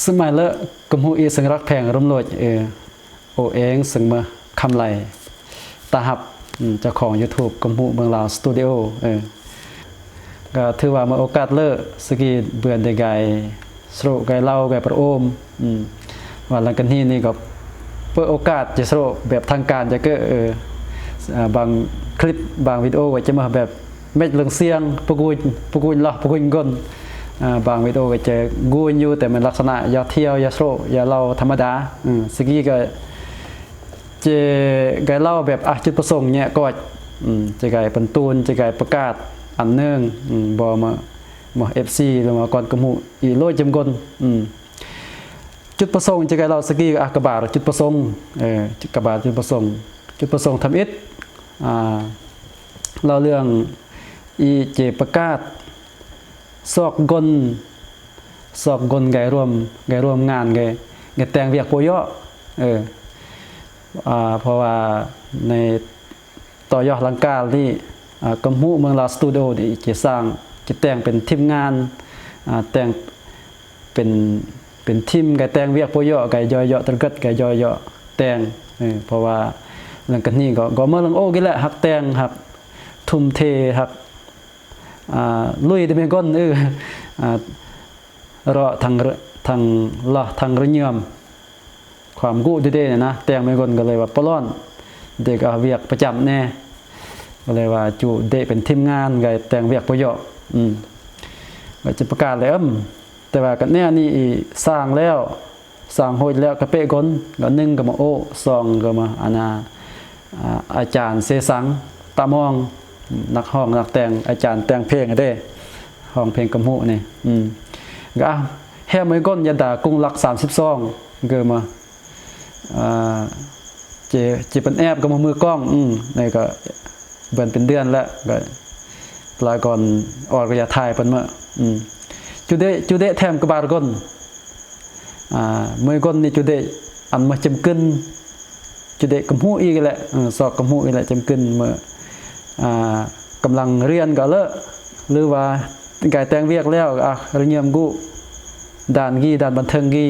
ສະໄໝເລີ ກຳຫູອີ່ເຊິ່ງຮັກແພງລົມໂລດ ເອີ ໂອເອງເຊິ່ງເມີຄຳໄລ ຕາຮັບ ເຈົ້າຂອງຢູທູບ ກຳຫູເມືອງລາວສະຕູດິໂອ ເອີ ກໍຖືວ່າເມື່ອໂອກາດເລີ ສະກີເບືອນໄດ້ກາຍສະໂລກາຍເລົ່າກາຍປະໂອມ ວ່າຫຼັງກັນນີ້ນີ້ກໍເປີດໂອກາດຈະສະໂລແບບທາງການຈະເກີດ ເອີ ບາງຄລິບບາງວິດີໂອກໍຈະມາແບບ ເມັດເລື່ອງສຽງ ປະກຸນ ປະກຸນລະ ປະກຸນກົນ ອາ ບາງວິດີໂອກໍຈະກຸນຢູ່ ແຕ່ມັນລັກສະນະຢ່າທ່ຽວ ຢ່າໂຊ ຢ່າເລົ່າທຳມະດາ ອື ສະກີກໍຈະກາຍເລົ່າແບບ ອາ ຈຸດປະສົງແຍະກອດ ອື ຈະກາຍປັນຕູນ ຈະກາຍປະກາດອັນໜຶ່ງ ອື ບໍ່ມາ ມາເອັຟຊີ ຫຼືວ່າກ່ອນກະໝູອີໂລຍຈຳກົນ ອື ຈຸດປະສົງຈະກາຍເລົ່າສະກີ ອາ ກະບາດຈຸດປະສົງ ເອີ ກະບາດຈຸດປະສົງ ຈຸດປະສົງທຳອິດ ອາ ເລົ່າເລື່ອງອີເຈປະກາດ ຊອກກົນ ຊອກກົນກາຍລວມ ກາຍລວມງານ ກາຍ ກາຍແຕ່ງວຽກໂປເຍາະ ເອີ ອາ ເພາະວ່າໃນຕໍ່ຍອດຫຼັງການນີ້ ອາ ກຳຫູເມືອງລາວສະຕູດິໂອນີ້ຈະສ້າງ ຈະແຕ່ງເປັນທີມງານ ອາ ແຕ່ງເປັນ ເປັນທີມ ກາຍແຕ່ງວຽກໂປເຍາະ ກາຍຢອຍເຍາະຕະກຶດ ກາຍຢອຍເຍາະແຕ່ງ ເອີ ເພາະວ່າເລື່ອງກັນນີ້ກໍ ກໍເໝິດເລື່ອງໂອກອີກແຫຼະ ຮັກແຕ່ງ ຮັກທຸ່ມເທ ຮັກ ອ່າ ລຸຍແຕ່ແມ່ນກົນ ເອີ ອ່າ ເລາະທັງ ທັງເລາະທັງລະຍອມ ຄວາມກຸເດໆນີ້ນະ ແຕ່ງແມ່ນກົນກໍເລີຍວ່າປະລ້ອນ ເດັກເອົາວຽກປະຈຳແດ່ ກໍເລີຍວ່າຈຸເດະເປັນທີມງານ ກໍແຕ່ງວຽກປະໂຍກ ອື ກໍຈະປະກາດແລ້ວ ອື ແຕ່ວ່າກໍແນວນີ້ອີກ ສ້າງແລ້ວ ສ້າງໂຮດແລ້ວກະເປະກົນ ກໍໜຶ່ງກໍມາໂອ້ ສອງກໍມາ ອັນນ່າ ອາ ອາຈານເສສັງ ຕະມອງ ນັກຮ້ອງນັກແຕ່ງ ອາຈານແຕ່ງເພງເດ້ ຮ້ອງເພງກຳຫູນີ້ ອື ກໍ ອາ ແຮມໄວ້ກ່ອນ ຢ່າດ່າກຸງລັກສາມສິບສອງ ກໍມາ ອາ ເຈ ເຈເປັນແອບກໍມາມືກ້ອງ ອື ນີ້ກໍເບິ່ງເປັນເດືອນແລ້ວ ກໍຫຼາຍກ່ອນອອດກໍຢ່າຖ່າຍເພິ່ນເມີ ອື ຈຸເດະ ຈຸເດະແຖມກະບາດກ່ອນ ອາ ເມີກ່ອນນີ້ຈຸເດະ ອັນມາຈຳກຶນ ຈຸເດະກຳຫູອີກແຫຼະ ເອີ ຊອກກຳຫູອີກແຫຼະ ຈຳກຶນເມີ ອາ ກຳລັງຮຽນກໍເລີ ຫຼືວ່າກາຍແຕ່ງວຽກແລ້ວ ອາ ລະຍາມກຸ ດ້ານກີ ດ້ານບັນເທີງກີ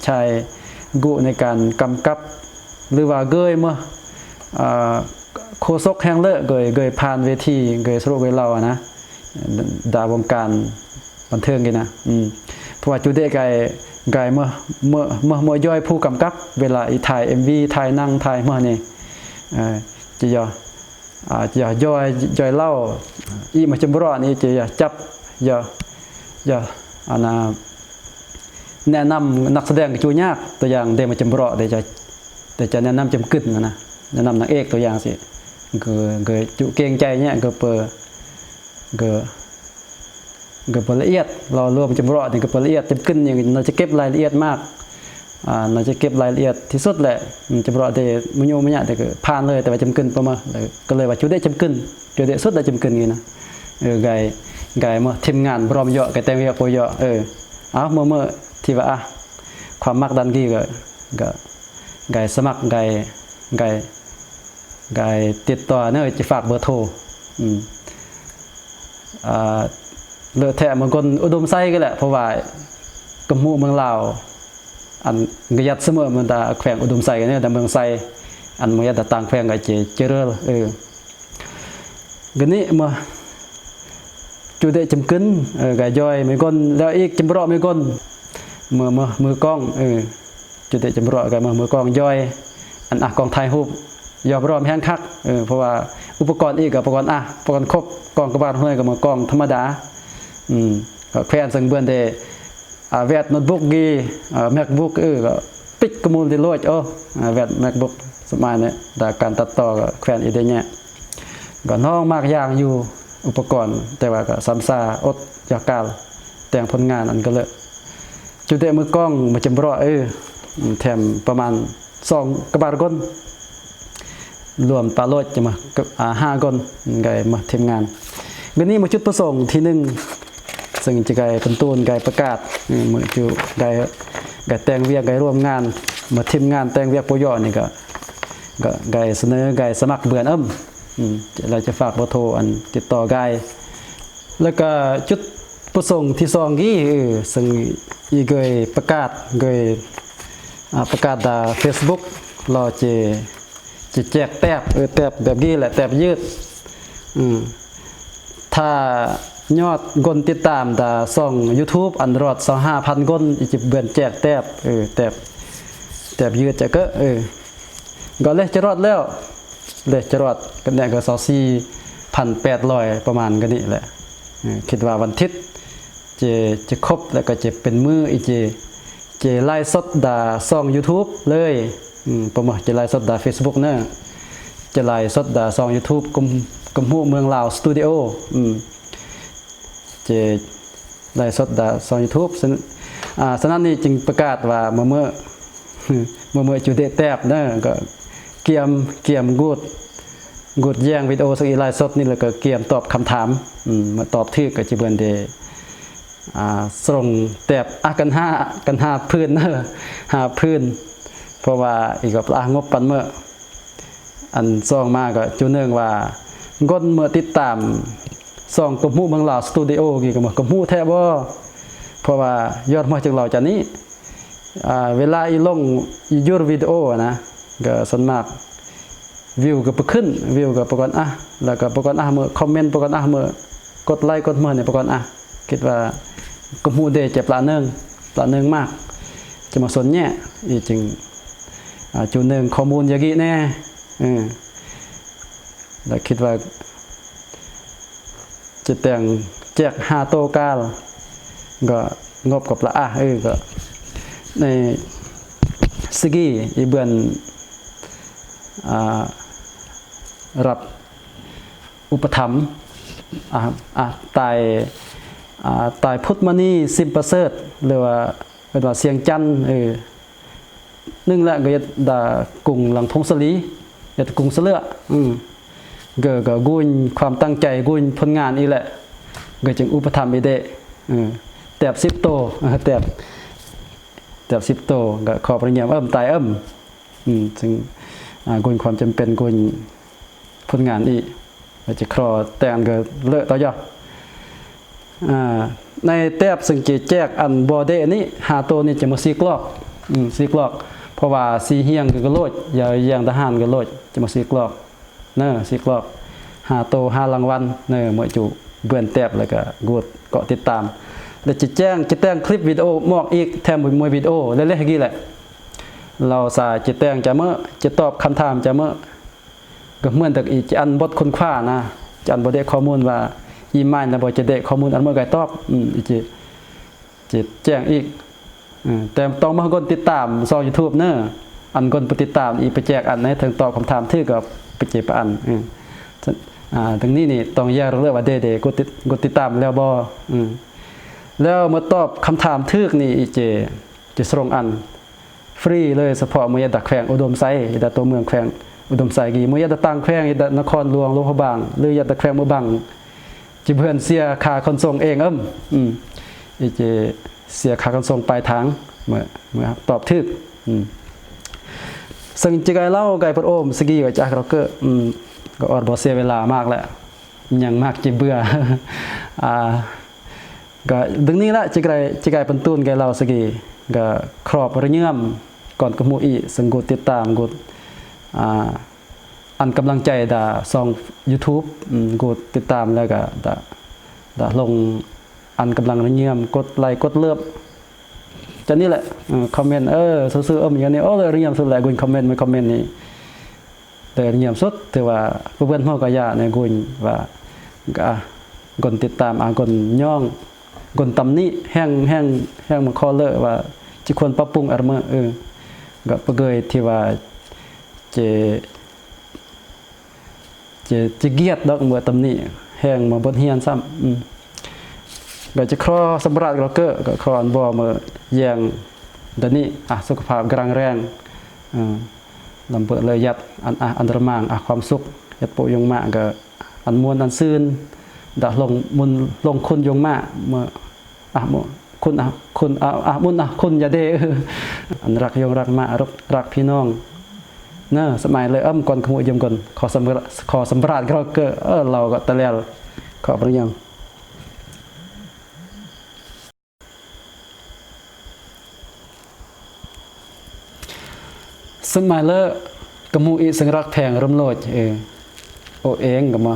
ໃຊ້ກຸໃນການກຳກັບ ຫຼືວ່າເກີຍເມີ ອາ ໂຄສົກແຮງເລີ ເກີຍ ເກີຍຜ່ານເວທີ ເກີຍສະໂລເກີຍເລົ່າຫັ້ນນະ ດາວົງການບັນເທີງກີນະ ອື ເພາະວ່າຈຸເດກາຍ ກາຍເມີ ເມີ ເມີ ເມີຍ່ອຍຜູ້ກຳກັບ ເວລາອີຖ່າຍເອັມວີ ຖ່າຍໜັງ ຖ່າຍເມີນີ້ ເອີ ຈະຢ່ອ ອາ ຈະຢ່ອ ຍ່ອຍ ຍ່ອຍເລົ່າ ອີມາຈຳເລາະນີ້ ຈະຢ່ອຈັບ ຢ່ອ ຢ່ອ ອັນນ່າ ແນະນຳນັກສະແດງກໍຈຸຍາກ ຕົວຢ່າງເດມາຈຳເລາະ ເດຈະ ເດຈະແນະນຳຈຳກຶນຫັ້ນນະ ແນະນຳນາງເອກ ຕົວຢ່າງຊີ້ ກໍ ກໍຈຸເກງໃຈແຍະ ກໍເປີ ກໍ ກໍບໍ່ລະອຽດ ລາວລວມຈຳເລາະນີ້ກໍບໍ່ລະອຽດ ຈຳກຶນນີ້ໜ້າຈະເກັບລາຍລະອຽດມາກ ອາ ໜ້າຈະເກັບລາຍລະອຽດທີ່ສຸດແຫຼະ ຈຳເລາະແຕ່ມະໂຍມະຍະ ແຕ່ກໍຜ່ານເລີຍ ແຕ່ວ່າຈຳກຶນປະມານ ກໍເລີຍວ່າຈຸເດະຈຳກຶນ ຈຸເດະສຸດແລ້ວຈຳກຶນນີ້ນະ ເອີ ກາຍ ກາຍມາທີມງານບຣອມເຍາະ ກາຍແຕ່ງວຽກໂປເຍາະ ເອີ ເອົາ ເມີ ເມີທີ່ວ່າ ອາ ຄວາມມັກດ້ານກີ ກໍ ກໍ ກາຍສະໝັກ ກາຍ ກາຍ ກາຍຕິດຕໍ່ເນີ ຈະຝາກເບີໂທ ອືມ ອ່າ ເລີະແທະເມືອງກົນອຸດົມໄຊກໍແຫຼະ ເພາະວ່າກຳໝູເມືອງລາວ ອັນກະຍັດສະເໝີເມືອງຕາແຂວງອຸດົມໄຊກັນເນີ ແຕ່ເມືອງໄຊ ອັນເມືອງຍັດຕາຕ່າງແຂວງກໍຈະ ຈະເລີນ ເອີ ກະນີ້ເມືອ ຈຸເດະຈຳກຶນ ເອີ ກະຍ່ອຍເມືອງກົນ ແລ້ວອີກຈຳເລາະເມືອງກົນ ເມືອ ເມືອ ເມືອກ້ອງ ເອີ ຈຸເດະຈຳເລາະກະເມືອ ເມືອກ້ອງຍ່ອຍ ອັນ ອາ ກ້ອງຖ່າຍຮູບ ຢອບລວມແຮງຄັກ ເອີ ເພາະວ່າອຸປະກອນອີກກະອຸປະກອນ ອາ ອຸປະກອນຄົບ ກ້ອງກະບານຫ້ວຍກະເມືອກ້ອງທຳມະດາ ອືມ ກະແຂວນເຊິ່ງເບືອນເດ ອາ ແວັດໂນດບຸກກີ ອາ ແມັກບຸກ ເອີ ກະປິກກະມູນຕິໂລດ ໂອ ອາ ແວັດແມັກບຸກ ສະມາຍນີ້ ດາການຕັດຕໍ່ກະແຂວນອີເດຍແຍະ ກໍນ້ອງມາກຢ່າງຢູ່ອຸປະກອນ ແຕ່ວ່າກໍຊຳຊາອົດຢາການແຕ່ງຜົນງານອັນກໍເລີຍ ຈຸເດະມືກ້ອງມາຈຳເລາະ ເອີ ແຖມປະມານສອງກະບາດຄົນ ລວມປາໂລດຈະມາ ອາ ຫ້າຄົນ ໄດ້ມາທີມງານ ມື້ນີ້ມາຈຸດປະສົງທີໜຶ່ງ ເຊິ່ງຈະໄດ້ເປັນໂຕນໄດ້ປະກາດ ເອີ ມື້ຈຸໄດ້ ໄດ້ແຕ່ງວຽກໄດ້ຮ່ວມງານ ມາທີມງານແຕ່ງວຽກໂປເຍາະນີ້ກໍ ກໍໄດ້ສະເໜີໄດ້ສະໝັກເບືອນເອີມ ອືມ ແລ້ວຈະຝາກເບີໂທອັນຕິດຕໍ່ໄດ້ ແລ້ວກໍຈຸດ ປະສົງທີສອງກີ້ ເອີ ເຊິ່ງອີເກີຍປະກາດ ເກີຍ ອາ ປະກາດດາເຟສບຸກ ລາວຈະ ຈະແຈກແຕບ ເອີ ແຕບແບບກີ້ແຫຼະ ແຕບຍືດ ອືມ ຖ້າຍອດຄົນຕິດຕາມດາຊ່ອງຢູທູບ ອັນຮອດຊາວຫ້າພັນຄົນ ອີຈະເບືອນແຈກແຕບ ເອີ ແຕບ ແຕບຍືດຈະເກີ ເອີ ກໍເລີຍຈະຮອດແລ້ວ ເລີຍຈະຮອດ ກໍແນ່ກໍຊາວສີ່ພັນແປດຮ້ອຍ ປະມານກໍນີ້ແຫຼະ ເອີ ຄິດວ່າວັນທິດ ຈະ ຈະຄົບ ແລ້ວກໍຈະເປັນມື້ອີເຈ ຈະໄລຟ໌ສົດດາຊ່ອງຢູທູບເລີຍ ອືມ ປະມານຈະໄລຟ໌ສົດດາເຟສບຸກເນີ ຈະໄລຟ໌ສົດດາຊ່ອງຢູທູບ ກົມ ກົມຮູ້ເມືອງລາວສະຕູດິໂອ ອືມ ຈະໄລຟ໌ສົດດາຊ່ອງຢູທູບ ສະ ອາ ສະນັ້ນນີ້ຈຶ່ງປະກາດວ່າມື້ ມື້ ມື້ ມື້ຈະໄດ້ແຕບເນີ ກໍກຽມ ກຽມກູດ ກູດແຍ່ງວິດີໂອ ເຊິ່ງອີໄລຟ໌ສົດນີ້ ແລ້ວກໍກຽມຕອບຄຳຖາມ ອືມ ເມື່ອຕອບຖືກກໍຈະເບືອນໄດ້ ອາ ສົ່ງແຕບ ອາ ກັນຫ້າ ກັນຫ້າພື້ນເນີ ຫ້າພື້ນ ເພາະວ່າອີກກໍປະອາ ງົບປັນເມີ້ ອັນສອງມາກໍຈຸໜຶ່ງວ່າ ຄົນເມື່ອຕິດຕາມຊ່ອງກົມຮູ້ເມືອງລາວສະຕູດິໂອ ກີ້ກໍບໍ່ ກົມຮູ້ແທ້ບໍ່ ເພາະວ່າຍອດຮວຍຈາກລາວຈານນີ້ ອາ ເວລາອີລົງ ອີຢູທູບວິດີໂອນະ ກໍສ່ວນມາກ ວິວກໍບໍ່ຂຶ້ນ ວິວກໍປະກອນອະ ແລ້ວກໍປະກອນອະເມີ້ ຄອມເມັນປະກອນອະເມີ້ ກົດໄລກົດເມີ້ໃຫ້ປະກອນອະ ຄິດວ່າກໍຮູ້ເດຈະປະເນີງ ປະເນີງມາກ ຈະມາສົນແຍະ ອີຈຶ່ງ ອາ ຈູເນີງຂໍ້ມູນຢາກີແນ່ ເອີ ແລ້ວຄິດວ່າ ຈະແຕ່ງແຈກຫ້າໂຕກາລ ກໍງົບກັບລະອາ ເອີ ກໍໃນສະກີອີເບືອນ ອາ ຮັບອຸປະຖຳ ອາ ອາ ຕາຍ ອາ ຕາຍພຸດມະນີ ຊິມປະເສີດ ຫຼືວ່າ ເອີ້ນວ່າຊຽງຈັນ ເອີ ໜຶ່ງແຫຼະ ກໍເຮັດດາກຸງຫຼັງຜົງສາລີ ເຮັດກຸງສະເຫຼືອ ອືມ ກໍ ກໍກຸນຄວາມຕັ້ງໃຈ ກຸນຜົນງານອີກແຫຼະ ກໍຈຶ່ງອຸປະຖຳອີກເດ້ ເອີ ແຕບສິບໂຕ ເອີ ແຕບ ແຕບສິບໂຕ ກໍຂໍປະລິນຍາເອີ້ມ ຕາຍເອີ້ມ ອືມ ເຊິ່ງ ອາ ກຸນຄວາມຈຳເປັນ ກຸນ ຜົນງານອີກ ແລ້ວຈະຂໍແຕ່ງກໍເລີະຕໍ່ຢອກ ອາ ໃນແຕບເຊິ່ງຈະແຈກອັນບໍ່ເດນີ້ ຫ້າໂຕນີ້ຈະມາສີກລອກ ອືມ ສີກລອກ ເພາະວ່າສີຮຽງກໍໂລດ ຢາແຢງທະຫານກໍໂລດ ຈະມາສີກລອກເນີ ສີກລອກ ຫ້າໂຕ ຫ້າລາງວັນເນີ ເມື່ອຈູເບືອນແຕບ ແລ້ວກໍກົດເກາະຕິດຕາມ ແລ້ວຈະແຈ້ງ ຈະແຕ່ງຄລິບວິດີໂອມອກອີກ ແຖມມວຍວິດີໂອເລໆກີ້ແຫຼະ ລາວສາຈະແຕ່ງຈະເມີ້ ຈະຕອບຄຳຖາມຈະເມີ້ ກໍເໝືອນແຕ່ອີຈະອັນບົດຄົ້ນຄວ້ານະ ຈະອັນບໍ່ໄດ້ຂໍ້ມູນວ່າອີມາຍນະ ບໍ່ຈະໄດ້ຂໍ້ມູນອັນເໝີກາຍຕອບ ອືມ ອີຈະ ຈະແຈ້ງອີກ ເອີ ແຕ່ຕ້ອງມາກົດຕິດຕາມຊ່ອງຢູທູບເນີ ອັນກົດບໍ່ຕິດຕາມອີໄປແຈກອັນໃຫ້ເຖິງຕອບຄຳຖາມຖືກກໍໄປເຈກປະອັນ ເອີ ອາ ດັ່ງນີ້ນີ້ຕ້ອງແຍກເລີຍວ່າເດ ເດ ກົດຕິດ ກົດຕິດຕາມແລ້ວບໍ່ ອືມ ແລ້ວມາຕອບຄຳຖາມຖືກນີ້ອີເຈ ຈະສົ່ງອັນ ຟຣີເລີຍ ສະເພາະເມື່ອຢາດຕາແຂວງອຸດົມໄຊ ຢາດຕາຕົວເມືອງແຂວງອຸດົມໄຊກີ້ ເມື່ອຢາດຕາຕ່າງແຂວງ ຢາດຕານະຄອນຫຼວງ ຫຼວງພະບາງ ຫຼືຢາດຕາແຂວງເມືອງບັງ ຈະເບືອນເສຍຄ່າຂົນສົ່ງເອງເອີມ ອືມ ອີຈະເສຍຄ່າຂົນສົ່ງປາຍທາງ ເມື່ອ ເມື່ອຕອບຖືກ ອືມ ເຊິ່ງຈະໄກເລົ່າໄກເພິ່ນໂອມສະກີກໍຈະກະເກີ ອືມ ກໍອອດບໍ່ເສຍເວລາມາກແຫຼະ ຍັງມາກຈະເບື່ອ ອາ ກໍດຶງນີ້ລະ ຈິກໄກ ຈິກໄກເປັນຕູນໄກເລົ່າສະກີ ກໍຂອບພະຍາຍາມກ່ອນກະໝູ່ອີກ ເຊິ່ງກົດຕິດຕາມ ກົດ ອາ ອັນກຳລັງໃຈດາຊ່ອງຢູທູບ ອືມ ກົດຕິດຕາມ ແລ້ວກໍດາ ດາລົງອັນກຳລັງພະຍາຍາມ ກົດໄລ ກົດເລີບ ຈາກນີ້ແຫຼະ ເອີ ຄອມເມັນ ເອີ ຊື່ໆ ເອີ ຢ່າງນີ້ ໂອ້ ພະຍາຍາມສຸດແຫຼະ ກຸນຄອມເມັນ ມາຄອມເມັນນີ້ ແຕ່ງຽມສຸດ ຖືວ່າຜູ້ເບິ່ງເຮົາກໍຢ່າແນະກຸນວ່າ ກໍ ອາ ກົນຕິດຕາມ ອາ ກົນຍ້ອງ ກົນຕຳໜິ ແຮ່ງ ແຮ່ງ ແຮ່ງມາຂໍເລີກວ່າ ຊິຄວນປັບປຸງອັນເມີ້ ເອີ ກໍບໍ່ເຄີຍທີ່ວ່າຈະ ຈະ ຈະກຽດດອກເມື່ອຕຳໜິ ແຮ່ງມາບົດຮຽນຊ້ຳ ອືມ ກໍຈະຂໍສຳບະລາດກໍເກີ ກໍຂໍອັນບໍ່ເມື່ອແຍ່ງດານີ້ ອາ ສຸຂະພາບກຳລັງແຮງ ເອີ ລຳເບີເລີຍຍັດ ອັນ ອາ ອັນຕະລະມາງ ອາ ຄວາມສຸກ ຍັດໂປະຍົງມະ ກໍອັນມ່ວນອັນຊື່ນ ດະລົງມຸນລົງຄຸນຍົງມະ ເມື່ອ ອາ ໂມ ຄຸນ ອາ ຄຸນ ອາ ອາ ມຸນ ອາ ຄຸນຢາເດ ອັນຮັກຍົງຮັກມະ ຮັກ ຮັກພີ່ນ້ອງ ເນີ ສະໄໝເລີຍ ເອີ ກ່ອນຂະໝູ່ຍົມກ່ອນ ຂໍສຳ ຂໍສຳບະລາດກໍເກີ ເອີ ລາວກໍຕະແລວ ຂໍປະຍາງ ສະໄມເລີ ກະໝູ່ອີກ ສັນລັກແຜງ ລົມໂລດ ເອີ ໂອເອງ ກະມາ